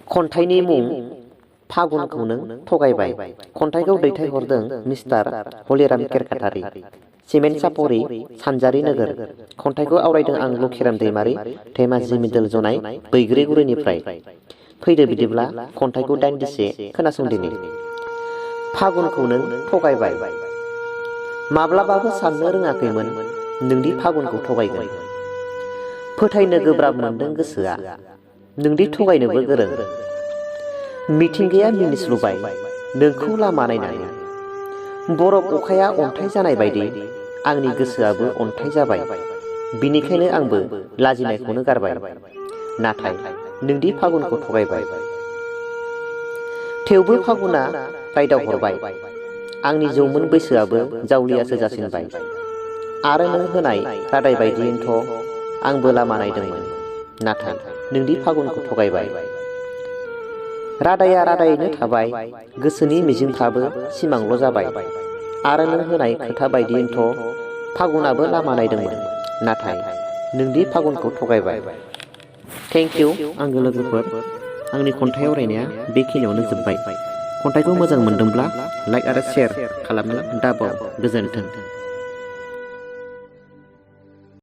खन्थाइनि मुं फागुनखौ नों थगायबाय। खन्थाइखौ दैथायहरदों मिस्टार हलिराम केरकाटारि, सिमेन्ट सापरि, सानजारि नोगोर। खन्थाइखौ आवरायदों आं लखिराम दैमारि, धेमाजि मिडल जनाय बैग्रिगुरिनिफ्राय। फैदो बिदिब्ला खन्थाइखौ दान्दिसे खोनासंदिनि। फागुनखौ नों थगायबाय। माब्लाबाबो साननो रोङाखैमोन नोंदि फागुनखौ थगायगोन। फोथायनो गोब्राब मोनदों गोसोआ नोंदि थगायनोबो गोरों। मिथिंगाया मिनिस्लुबाय नोंखौ लामा नायनानै। बरफ अखाया अन्थाइ जानाय बायदि आंनि गोसोआबो अन्थाइ जाबाय। बिनिखायनो आंबो लाजिनायखौनो गारबाय। नाथाय नोंदि फागुनखौ थगायबाय। थेवबो फागुना रायदाव हरबाय आंनि जौमोन बैसोआबो जावलियासो जासिनबाय। आरो नों होनाय रादाय बायदियैनोथ' आंबो लामा नायदोंमोन, नाथाय नोंदि फागुनखौ थगायबाय। रादाया रादायैनो थाबाय, गोसोनि मिजिंफ्राबो सिमांल' जाबाय। आरो नों होनाय खोथा बायदियैनोथ' फागुनाबो लामा नायदोंमोन, नाथाय नोंदि फागुनखौ थगायबाय। थेंक इउ आंगो लोगोफोर, आंनि खन्थाइ आवरायनाया बेखिनियावनो जोब्बाय। खन्थाइखौ मोजां मोनदोंब्ला लाइक आरो शेयार खालामनो दाबाव। गोजोन्थों।